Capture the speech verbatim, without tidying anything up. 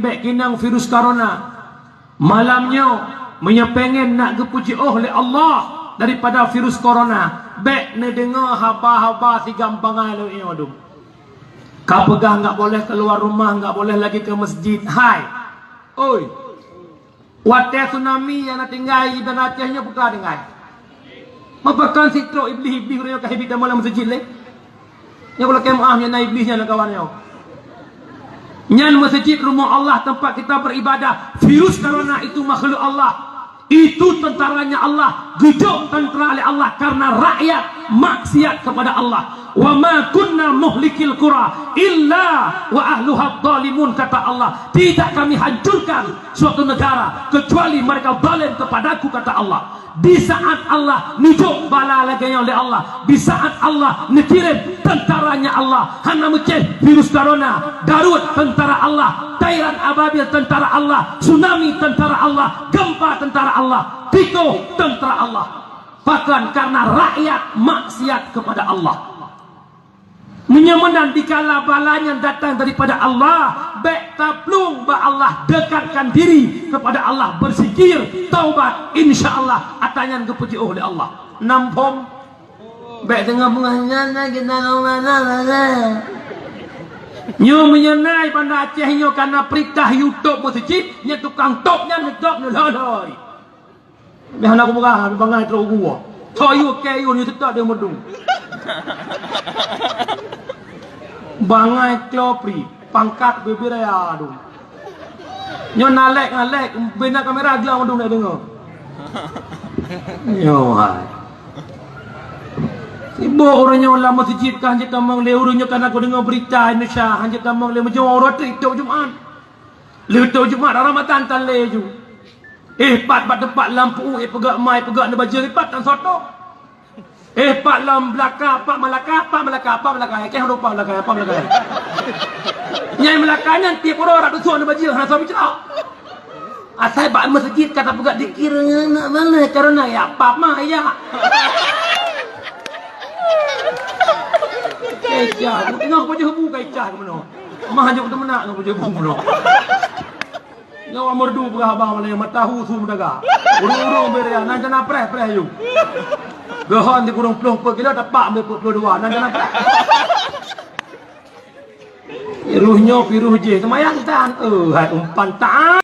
Bèk keunong virus corona. Malam nyoe, meunyoe pengen nak geupeujiôh lé Allah daripada virus corona, bèk neudeungoe haba-haba sigam bangai lagèe nyoe dum. Ka peugah enggak boleh keluar rumah, enggak boleh lagi ke masjid. Hai! Oi! Watèe tsunami nyang na tinggai di Banda Aceh nyoe peue ka tinggai. Meupakon sitrok iblih-iblih ureueng nyang ka hibi tamong lam meuseujid lé. Nyoe kalau keu meu'ah nyan na iblih nyan lam kawan nyoe. Nyan meuseujid rumoh Allah tempat kita beribadah. Virus corona itu makhluk Allah. Itu tentaranya Allah. Geujok tentara lé Allah karena rakyat maksiat kepada Allah. "Wa ma kunna muhlikil qura illa wa ahluha zalimun," kata Allah. "Tidak kami hancurkan suatu negara kecuali mereka zalim kepada-Ku," kata Allah. Di saat Allah neujok bala lagèe nyoe lé Allah, di saat Allah neukirém tentaranya Allah, hana meucéh virus corona, Daud tentara Allah, Tairan Ababil tentara Allah, tsunami tentara Allah, gempa tentara Allah, Tito tentara Allah. Bahkan karena rakyat maksiat kepada Allah. Meunyoe meunan dikala bala nyan datang daripada Allah, bèk taplueng bak Allah, dekatkan diri kepada Allah, berzikir, taubat, insya Allah atra nyan geupeujiôh lé Allah. Nam phom. Bèk teungoh peugah nyan lagèe dalam mana mana. Nyoe meunyoe na i Banda Aceh nyoe kana peurintah yue tôp meuseujid, nyan tukang tôp nyan neutôp neulhôi-lhôi. Meuhana kupeugah, bangai trok u gua. Tho yue kèe yue, yue seutôt di meudung. Bangai kloe pri, pangkat bibir raya dum. Nyoe nalek-nalek, bina kamera glang meudung nak deungoe. Nyoe hai. Sibok ureueng nyoe lam meuseujid ka hanjeuet tamong lé, ureueng nyoe kana kudeungoe beurita Indonesia, hanjeuet tamong lé meujeuet ureueng teuk itôp Jumat. Lheueh tôp Jumat Ramadhan tan lé ju. Eh, pat bak teumpat lam pu, eh, peugah mai, peugah neubajeue, eh, pat tan soto. Eh, pat lam Melaka, pat Melaka, pat Melaka, pat Melaka, eh, kèe rupa Melaka, pat Melaka. Nyang Melaka nyan tiep uroe rot dusun neubajeue, hana soe meucrok. Asai bak meuseujid ka tapeugah dikir, nak mana corona ya, pap mah ya. Kecah, tengok pajoh bu kecah keunoe. Mah jok teumeunak ngon pajoh bu keunoe. Nyoe merdu peugah haba malam mata hu su meudaga. Ureueng-ureueng beu raya, nan cana preh-preh yu. Geuhon di kureueng ploh peuet kilo, tapak meupeue ploh dua, nan cana preh. Virus nyoe virus jih, seumayang tan. Eh, hai umpan tan.